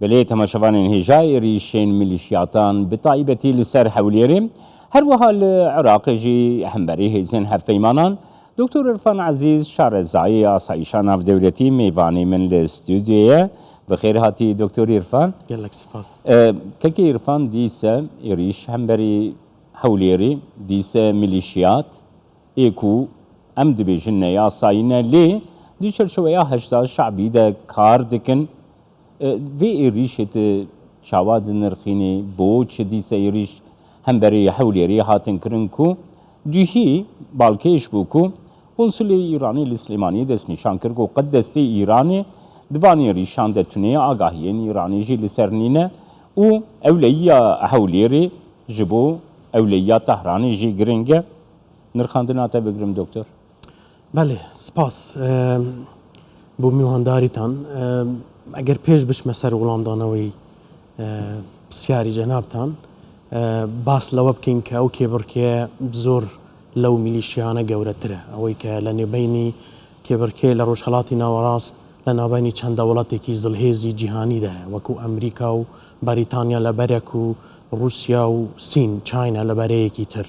Belê temaşevanên hêja êrîşên milîşyatan bi taybetî li ser Hewlêrê, herwiha li Iraqê jî hemberî hêzên hevpeymanan, Doktor Irfan Ezîz şarezayê asayîşa navdewletî mêvanê min li stûdyoyê ye. Bi xêr hatî Doktor Irfan. Gelek spas. Kekê Irfan dîse êrîş hemberî Hewlêrê, dîse milîşyat ê ku em dibêjin neyasayî ne lê di çerçoveya Heşda Şebî de kar dikin. Vê êrîşê tu çawa dinirxînî? Bo çi dîsa êrîş hemberî Hewlêrê hatin kirin ku duhî balkêş bû ku Konsulê Îranê li Silêmaniyê destnîşan kir ku qet destê Îranê di van êrîşan de tune ye, agahiyên Îranê jî li ser nîne û ewleyiya Hewlêrê ji bo ewleyiya Tehranê jî giring e. Nirxandina te bigirim doktor. Belê, spas bo mîwandarîtan. Eger pêş biçime ser welamdaneweyî pisyarî cenabtan, bas lewe bikîn ke ew kêbirkê zor lew mîlîşyane gewretir e. Ewey ke li nêbeynî kêbirkê li Rojhelatî Nawerast li nabeynî çend dewletêkî zilhêzî cîhanî de ye, wekû Amerîka û Berîtanya li berek û Rûsya û Sîn, China, li bereyekî tir.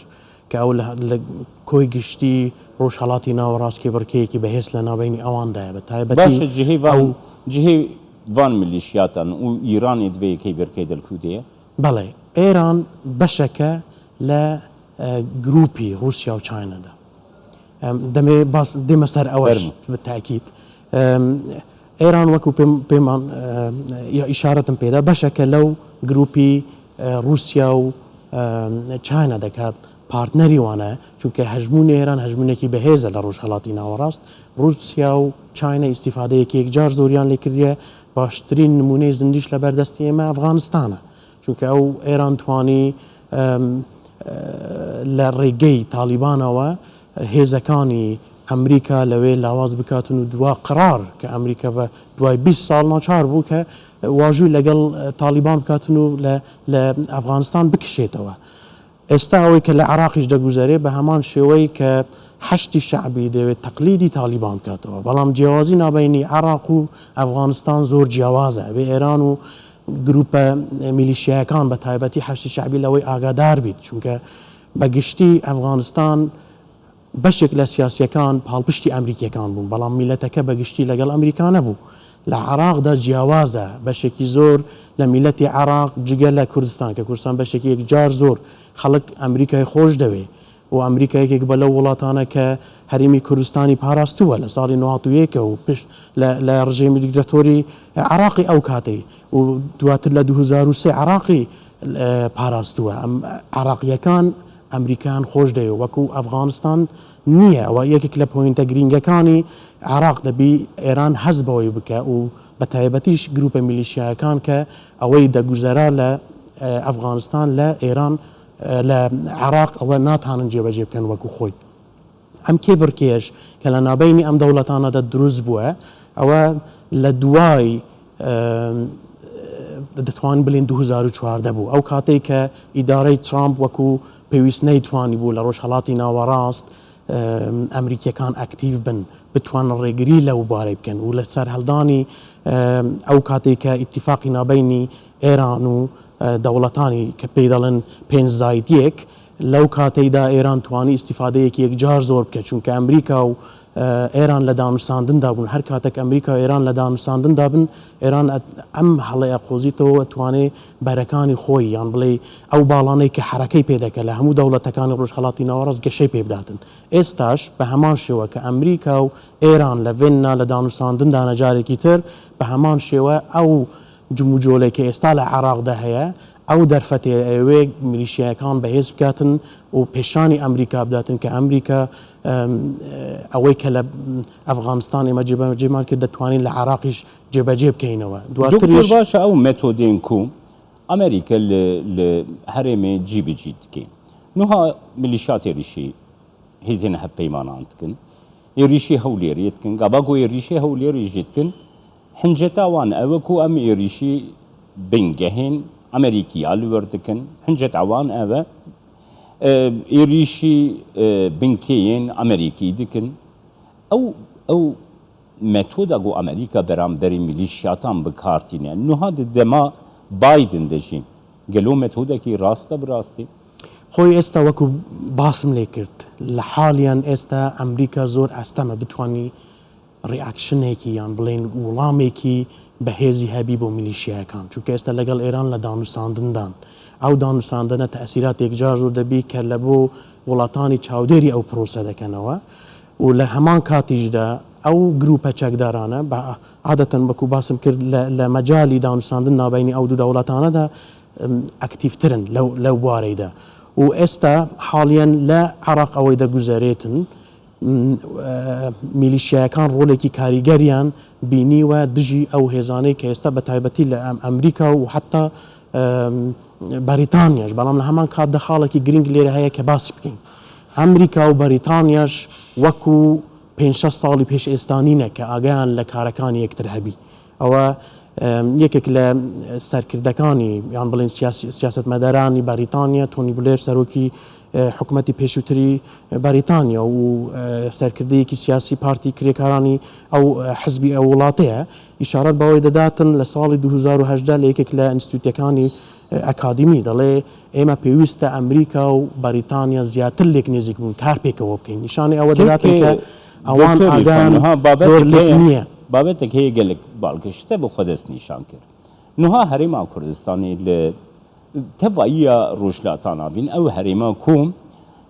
Ke ew li koy giştî Rojhelatî Nawerast kêbirkeyekî bihêz li nabeynî ewan de ye. Bi taybetî Baş e cihê van cihê van milîşyatan û Îranê di vê kêbirkeyê de li ku de ye? Belê, Îran beşek e li grûpî Rûsya û China de. Demê bas dême ser eweş bi tekîd. Îran wekû pêman ya îşaretin pê de beşek e lew grûpî Rûsya û China de ke partnerî wan e, çunke hejmûnê Îran hejmûnekî bihêz e li Rojhelatî Nawerast. Rûsya û China îstîfadeyekî yekcar zoriyan lê kiriye. Baştirîn nimûneyê zindîş li ber destê ême Efxanistan e. Çunke ew Îran twanî li rêgey Talîbana we hêzekanî Amerîka lewê lawaz bikatin û dua qirar ke Amerîka bi duay 20 sal naçar bû ke wajû legel Talîban bikatin û li li Efxanistan bikişêtewe. Êsta ewê ke li Iraqî ji deguzerê bi heman şêweyî ke Heşdî Şe'bî dê wê teqlîdî Talîban bikatewe. Belam ciyawazî nabeynî Iraq û Efxanistan zor ciyawaz e. Bê Êran û grûpe mîlîşyayekan bi taybetî Heşdî Şe'bî lewê agadar bît. Çunke bi giştî Efxanistan بەشێک لە سیاسیەکان پاڵپشتی ئەمریکیەکان بوون، بەڵام میللەتەکە بە گشتی لەگەڵ ئەمریکا نەبوو. لە عێراقدا جیاوازە، بەشێکی زۆر لە میللەتی عێراق جگە لە کوردستان، کە کوردستان بەشێکی یەکجار زۆر خەڵک ئەمریکای خۆش دەوێ و ئەمریکا یەکێک بە لەو وڵاتانە کە هەرێمی کوردستانی پاراستووە لە ساڵی 91 و پشت لە ڕژێمی دیکتاتۆری عێراقی ئەو کاتەی و دواتر لە 2003 عێراقی پاراستووە. ئەم عێراقیەکان ئەمریکایان خۆش دەوێت وەکو ئەفغانستان نییە ئەوە یەکێک لە پۆینتە گرینگەکانی عێراق دەبی ئێران هەست بەوەی بکە و بە تایبەتیش گروپە میلیشیایەکان کە ئەوەی دەگوزەرا لە ئەفغانستان لە ئێران لە عێراق ئەوە ناتانن جێبەجێ بکەن وەکو خۆی. ئەم کێبڕکێیەش کە لە نابەینی ئەم دەوڵەتانەدا دروست بووە ئەوە لە دوای دەتوانین بلین 2014 بوو ئەو کاتەی کە ئیدارەی ترامپ وەکو پێویست نەیتوانی بوو لە ڕۆژهەڵاتی ناوەڕاست ئەمریکیەکان ئەکتیڤ بن بتوانن ڕێگری لەو بارەی بکەن و لە سەرهەڵدانی ئەو کاتێک کە ئیتیفاقی نابینی ئێران و دەوڵەتانی کە پێی دەڵێن پێنج زاید یەک لەو کاتەیدا ئێران توانی ئیستیفادەیەکی یەکجار زۆر بکە چونکە ئەمریکا و ئێران لە دانوساندندا بوون هەر کاتێک ئەمریکا و ئێران لە دانوساندندا بن ئێران ئەم هەڵەیە قۆزیتەوە ئەتوانێ بەرەکانی خۆی یان بڵێ ئەو باڵانەی کە حەرەکەی پێ دەکە لە هەموو دەوڵەتەکانی ڕۆژهەڵاتی ناوەڕاست گەشەی پێ بداتن ئێستاش بە هەمان شێوە کە ئەمریکا و ئێران لە ڤێننا لە دانوساندندانە جارێکی تر بە هەمان شێوە ئەو جموجۆلەی کە ئێستا لە عێراقدا هەیە ئەو دەرفەتەیە ئەیەوێ میلیشیایەکان بەهێز بکاتن و پێشانی ئەمریکا بداتن کە ئەمریکا ئەوەی کە لە ئەفغانستان ئێمە جێبەجێمان کرد دەتوانین لە عێراقیش جێبەجێ بکەینەوە دواتریش دکتۆر باشە ئەو مێتۆدێن کو ئەمریکا لە لە هەرێمێ جیبجی دکێ نوها میلیشیات ێریشی هێزێن هەڤپەیمانان دکن ێریشی هەولێریێ دکن گاڤا کو ێریشی هەولێریش جی دکن Hinceta wan ew e ku em êrîşî bingehên Amerîkî ya li wir dikin. Hinceta wan ev e êrîşî binkeyên Amerîkî dikin. Ew ew مێتۆدا ku Amerîka beramberî mîlîşyatan bi kar tîne nuha di dema Biden de jî gelo metodekî rast e bi rastî? خۆی ئێستا وەکو باسم لێ کرد لە حاڵیان ئێستا ئەمریکا زۆر ئەستەمە بتوانی reaction ێکی یان بڵێین وڵامێکی بەهێزی هەبی بۆ میلیشیایەکان چونکە ئێستا لەگەڵ ئێران لە دانوساندندان ئەو دانوساندنە تەئسیرات یەکجار زۆر دەبی کە لە بۆ وڵاتانی چاودێری ئەو پرۆسە دەکەنەوە و لە هەمان کاتیشدا ئەو گروپە چەکدارانە بە عادەتەن وەکو باسم کرد لە مەجالی دانوساندن نابینی ئەو دوو دەوڵەتانەدا ئەکتیڤترن لەو لەو بوارەیدا و ئێستا حاڵیەن لە عێراق ئەوەی دەگوزەرێتن میلیشیایەکان ڕۆلێکی کاریگەریان بینیوە دژی ئەو هێزانەی کە ئێستا بە تایبەتی لە ئەمریکا و حتا بەریتانیاش بەڵام لە هەمان کاتدا خاڵێکی گرنگ لێرە هەیە کە باسی بکەین ئەمریکا و بەریتانیاش وەکو پێ ساڵی پێش ئێستا نینە کە ئاگیان لە کارەکانی یەکتر هەبی ئەوە یەکێک لە سەرکردەکانی یان بڵێن سیاسەتمەدارانی بەریتانیا تۆنی بلێر سەرۆکی حکومەتی پێشووتری بەریتانیا و سەرکردەیەکی سیاسی پارتی کرێکارانی ئەو حزبی ئەو وڵاتەیە ئیشارەت بەوەی دەداتن لە ساڵی 2018 لە یەکێک لە ئینستیتوتەکانی ئەکادیمی دەڵێ ئێمە پێویستە ئەمریکا و بەریتانیا زیاتر لێک نێزیک بوون کار پێکەوە بکەین نیشانی ئەوە دەداتن کە ئەوان ئاگایان زۆر لێک نییە. بابەتێک هەیە گەلک بالکێش te bi xwe destnîşan kir. Nuha Herêma Kurdistanê li tevayiya Rojhilata Navîn ew herêma ku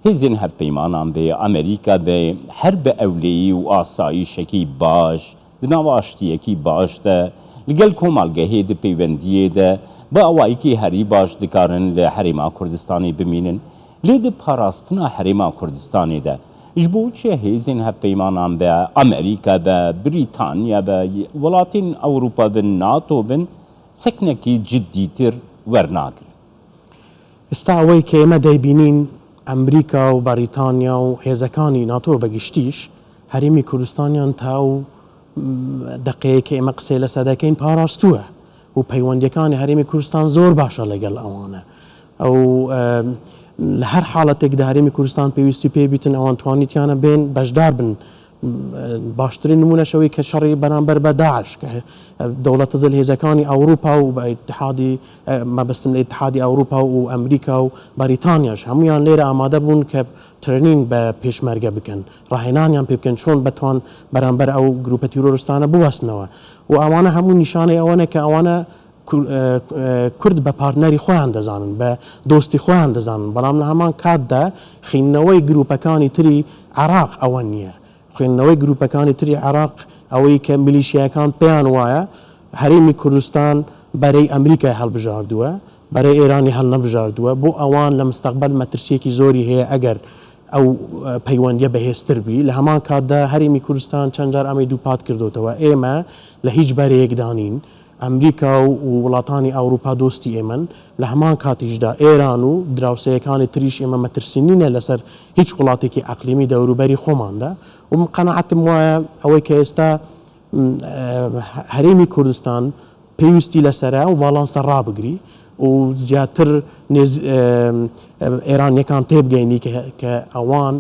hêzên hevpeymanan be, Amerîka be, her bi ewleyî û asayîşekî baş, di nav aştiyekî baş de, li gel komalgehê di peywendiyê de bi awayekî herî baş dikarin li Herêma Kurdistanê bimînin. Lê di parastina Herêma Kurdistanê de ji bo çi hêzên hevpeymanan be, Amerîka be, Brîtanya be, welatên Ewropa bin, NATO bin, seknekî ciddîtir wernagirin. ئێستا ئەوەی کە ئێمە دەیبینین ئەمریکا و بەریتانیا و هێزەکانی ناتۆ بە گشتیش هەرێمی کوردستانیان تا ئەو دەقەیە کە ئێمە قسەی لەسەر دەکەین پاراستووە و پەیوەندیەکانی هەرێمی کوردستان زۆر باشە لەگەڵ ئەوانە ئەو لە هەر حاڵەتێکدا هەرێمی کوردستان پێویستی پێ بیتن ئەوان توانیتیانە بێن بەشدار بن باشترین نمونەش ئەوەی کە شەڕی بەرامبەر بە داعش کە دەوڵەتە زلهێزەکانی ئەوروپا و بە ئیتحادی مەبەستم لە ئیتحادی ئەوروپا و ئەمریکا و بەریتانیاش هەمویان لێرە ئامادە بوون کە training بە پێشمەرگە بکەن ڕاهێنانیان پێ بکەن چۆن بتوان بەرامبەر ئەو گروپە تیرۆرستانە بوەستنەوە و ئەوانە هەموو نیشانەی ئەوەنە کە ئەوانە کورد بە پارتنەری خۆیان دەزانن، بە دۆستی خۆیان دەزانن، بەڵام لە هەمان کاتدا خوێندنەوەی گروپەکانی تری عێراق ئەوە نییە. خوێندنەوەی گروپەکانی تری عێراق ئەوەی کە میلیشیاکان پێیان وایە هەرێمی کوردستان بەرەی ئەمریکای هەڵبژاردووە، بەرەی ئێرانی هەڵنەبژاردووە، بۆ ئەوان لە مستەقبەل مەترسییەکی زۆری هەیە ئەگەر ئەو پەیوەندییە بەهێزتر بی. لە هەمان کاتدا هەرێمی کوردستان چەند جار ئەمەی دووپات کردۆتەوە، ئێمە لە هیچ بەرەیەکدا نین، ئەمریکا و وڵاتانی ئەوروپا دۆستی ئێمەن، لە هەمان کاتیشدا ئێران و دراوسێیەکانی تریش ئێمە مەترسی نینە لەسەر هیچ وڵاتێکی ئەقلیمی دەوروبەری خۆماندا و من قەناعەتم وایە ئەوەی کە ئێستا هەرێمی کوردستان پێویستی لەسەرە و باڵانسە ڕابگری و زیاتر ئێرانیەکان تێبگەینی کە ئەوان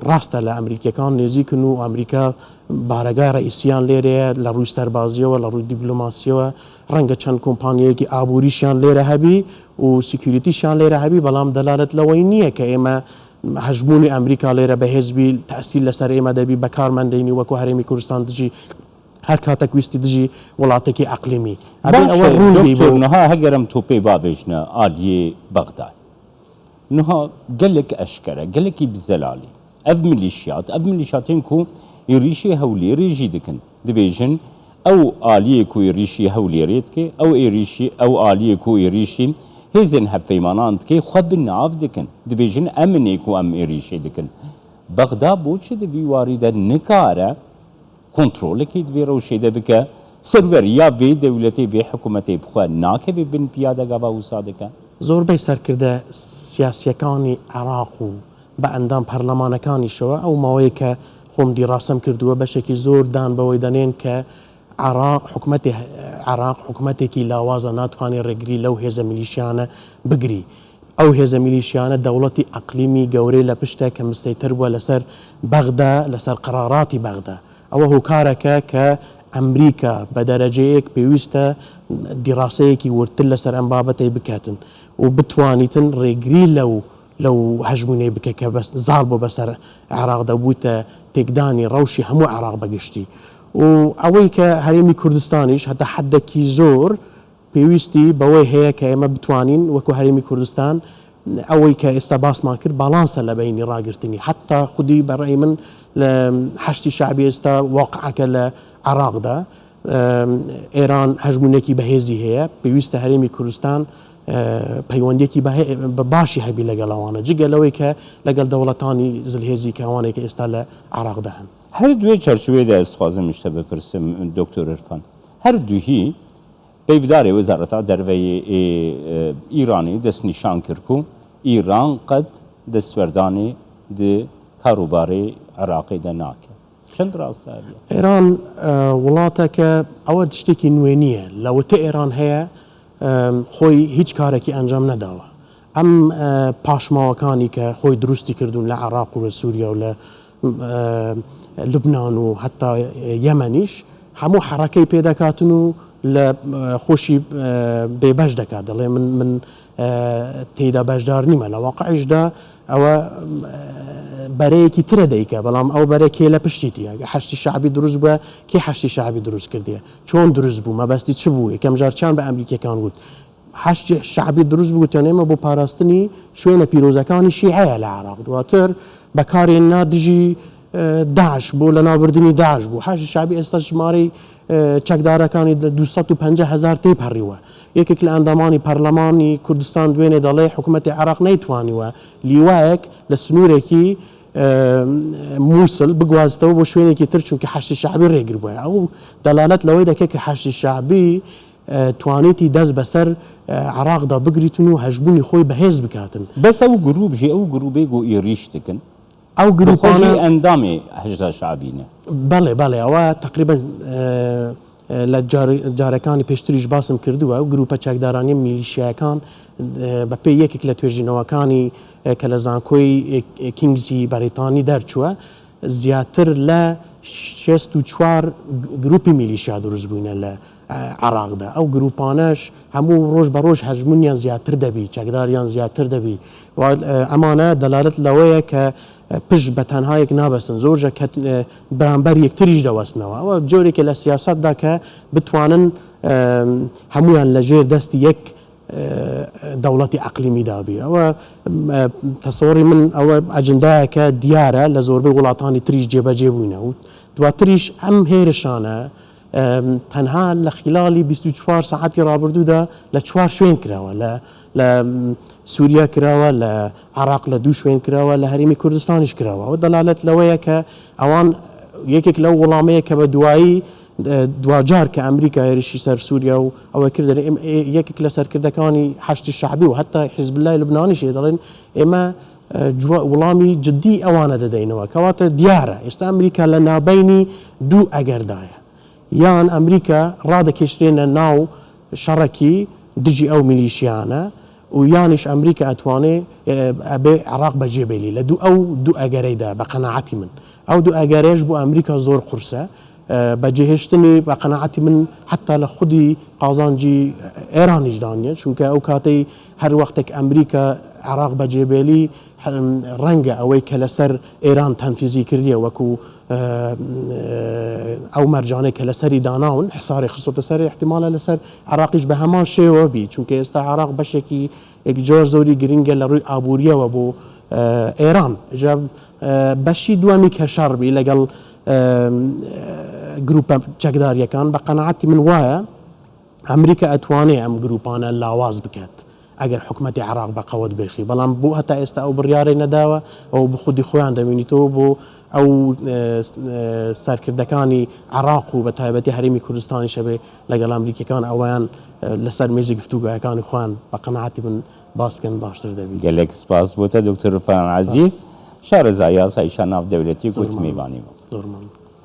ڕاستە لە ئەمریکیەکان نێزیکن و ئەمریکا بارەگای ڕەئیسیان لێرەیە لە ڕووی سەربازیەوە لە ڕووی دیبلۆماسیەوە ڕەنگە چەند کۆمپانیەیەکی ئابووریشیان لێرە هەبی و security شیان لێرە هەبی بەڵام دەلالەت لەوەی نییە کە ئێمە هەژموونی ئەمریکا لێرە بەهێزبی تەئسیر لەسەر ئێمە دەبی بەکارمان دێنی وەکو هەرێمی کوردستان دژی هەر کاتەک ویستی دژی وڵاتێکی ئەقلیمی ئەبێ ئەوە باشە ڕوون بی دکتۆر بۆ نها هەگەرم تۆپێ باڤێژنە ئالیێ بەغدای Niha gelek eşkere, gelekî bi zelalî. Ev milîşyat, ev milîşyatên ku êrîşê Hewlêrê jî dikin, dibêjin ew aliyê ku êrîşî Hewlêrê dike, ew êrîşî, ew aliyê ku êrîşî hêzên hevpeymanan dike xwe bi nav dikin. Dibêjin em in ê ku em êrîşê dikin. Bexda bo çi di vî warî de nikare Kontrolekê di vê rewşê de bike, serweriya vê dewletê, vê hikûmetê bi xwe nakeve bin piya de gava wisa dike. زۆربەی سەرکردە سیاسییەکانی عێراق و بە ئەندام پەرلەمانەکانیشەوە ئەو ماوەیە کە خۆم دیڕاسەم کردووە بەشێکی زۆر دان بەوەی دەنێن کە عێراق حکومەتی عێراق حکومەتێکی لاوازە ناتوانێت ڕێگری لەو هێزە میلیشیانە بگری. ئەو هێزە میلیشیانە دەوڵەتی ئەقلیمی گەورەی لە پشتە کە مسەیتەر بووە لەسەر بەغدا لەسەر قەراراتی بەغدا. ئەوە هۆکارەکە کە ئەمریکا بە دەرەجەیەک پێویستە دیڕاسەیەکی وردتر لەسەر ئەم بابەتەی بکاتن و بتوانیتن ڕێگری لەو لەو هەژموونەی بکە کە بەس زاڵ بۆ بەسەر عێراقدا بوویتە تێکدانی ڕەوشی هەموو عێراق بە گشتی و ئەوەی کە هەرێمی کوردستانیش هەتا حەدەکی زۆر پێویستی بەوەی هەیە کە ئێمە بتوانین وەکو هەرێمی کوردستان ئەوەی کە ئێستا باسمان کرد باڵانسە لە بەینی ڕاگرتنی حەتا خودی بە ڕەئی من لە حەشدی شەعبی ئێستا واقعەکە لە عێراقدا ئێران هەژمونێکی بەهێزی هەیە پێویستە هەرێمی کوردستان پەیوەندێکی بە باشی هەبی لەگەڵ ئەوانە جگە لەوەی کە لەگەڵ دەوڵەتانی زلهێزی کە ئەوانەی کە ئێستا لە عێراقدا هەن. هەر دوێ چەرچوێدا ez dixwazim ji te bipirsim Doktor Irfan. Her duhî Peyvdarê Wezareta Derveyê ê Îranê destnîşan kir ku Îran qet destwerdanê di karûbarê Iraqê de nake. Çend rast e ev ya? Îran welatek e ew tiştekî nûê nîye. Lewte Îran heye خۆی هیچ کارێکی ئەنجام نەداوە. ئەم پاشماوەکانی کە خۆی دروستی کردوون لە عێراق و لە سووریا و لە لوبنان و هەتا یەمەنیش هەموو حەڕەکەی پێ دەکاتن و لە خۆشی بێبەش دەکات دەڵێ من من تێیدا بەشدار نیمە لە واقعیشدا ئەوە بەرەیەکی ترە دەیکە بەڵام ئەو بەرە کێ لە پشتیتی ئەگە حەشتی شعبی دروست بووە کێ حەشتی شعبی دروست کردیە چۆن دروست بوو مەبەستی چ بوو یەکەم جار چیان بە ئەمریکیەکان وت حەشدی شەعبی دروست بوو گوتیان ئێمە بۆ پاراستنی شوێنە پیرۆزەکانی شیعەیە لە عێراق دواتر بەکارێننا دژی داعش بۆ لەناوبردنی داعش بوو حەشدی شەعبی ئێستا ژمارەی چەکدارەکانی لە 250 هەزار تێپەڕیوە یەکێک لە ئەندامانی پەرلەمانی کوردستان دوێنێ دەڵێ حکوومەتی عێراق نەیتوانیوە لیوایەک لە سنوورێکی مووسڵ بگوازتەوە بۆ شوێنێکی تر چونکە حەشدی شەعبی ڕێگر بووە ئەو دەلالەت لەوەی دەکات کە حەشدی شەعبی توانیتی دەست بەسەر عێراقدا بگریتن و هەژبوونی خۆی بەهێز بکاتن. بەس ئەو گروپ ژی ئەو گروپەی گو ئیریش دکن ئەو بخۆ ژی گروپانە. ئەندامێ حەشدا شەعبی نە. بەڵێ بەڵێ ئەوە تەقریبەن لە جارەکانی پێشتریش باسم کردووە ئەو گروپە چەکدارانیە میلیشیایەکان بە پێی یەکێک لە توێژینەوەکانی کە لە زانکۆی کینگزی بەریتانی دەرچووە زیاتر لە 64 گروپی میلیشیا دروست بووینە لە عێراقدا، ئەو گروپانەش هەموو ڕۆژ بە ڕۆژ هەژمونیان زیاتر دەبی، چەکداریان زیاتر دەبی و ئەمانە دەلالەت لەوەیە کە پشت بە تەنهایەک نابەستن، زۆر جار کە بەرامبەر یەکتریش دەوەستنەوە. ئەوە جۆرێکە لە سیاسەتدا کە بتوانن هەموویان لە ژێر دەستی یەک دەوڵەتی ئەقلیمیدا بی. ئەوە تەسەوری من ئەوە ئەجندایەکە دیارە لە زۆربەی وڵاتانی تریش جێبەجێ بووینە و دواتریش ئەم هێرشانە تەنها لە خیلالی 24 سەعاتی ڕابردوودا لە چوار شوێن کراوە لە لە سووریا کراوە لە عراق لە دوو شوێن کراوە لە هەرێمی کوردستانیش کراوە ئەوە دەلالەت لەوەیە کە ئەوان یەکێک لەو وەڵامەیە کە بە دوایی دواجار کە ئەمریکا هێرشی سەر سووریا و ئەوە کردن یەکێک لە سەرکردەکانی حەشدی شەعبی و هەتا حیزبولای لوبنانیش دەڵێن ئێمە وڵامی جدی ئەوانە دەدەینەوە. کەواتە دیارە ئێستا ئەمریکا لە نابەینی دوو ئەگەردایە. یان ئەمریکا ڕادەکێشرێنە ناو شەڕەکی دژی ئەو میلیشیانە و یانیش ئەمریکا ئەتوانێ ئەبێ عێراق بەجێ بێلی. لە دوو ئەو دوو ئەگەرەیدا بە قەناعەتی من ئەو دوو ئەگەرەیش بۆ ئەمریکا زۆر قورسە. بەجێهێشتنی بە قەناعەتی من حەتا لە خودی قازانجی ئێرانیشدا نییە، چونکە ئەو کاتەی هەر وەختێک ئەمریکا عێراق بەجێبێلی ڕەنگە ئەوەی کە لەسەر ئێران تەنفیزی کردیە وەکو ئەو مەرجانەی کە لەسەری داناون حساری خستۆتە سەر احتیمالە لەسەر عێراقیش بە هەمان شێوە بی، چونکە ئێستا عێراق بەشێکی یەکجار زۆری گرنگە لە ڕووی ئابووریەوە بۆ ئێران. جا بەشی دووەمی کە شەڕ بی لەگەڵ گروپە چەکداریەکان بە قەناعەتی من وایە ئەمریکا ئەتوانێ ئەم گروپانە لاواز بکات ئەگەر حکومەتی عێراق بە قەوەت بێخی، بەڵام بۆ هەتا ئێستا ئەو بڕیارەی نەداوە ئەو بە خودی خۆیان دەمینیتەوە بۆ ئەو سەرکردەکانی عێراق و بە تایبەتی هەرێمی کوردستانیش ئەبێ لەگەڵ ئەمریکیەکان ئەوەیان لەسەر مێزی گفتوگۆیەکانی خۆیان بە قەناعەتی من باس بکەن باشتر دەبی. گەلێک سپاس بۆ تە دکتۆر رفان عەزیز سپاس. شارەزای یاسای شا ناودەولەتی زۆر گوت مەمنون. میوانی بوو. زۆر مەمنون.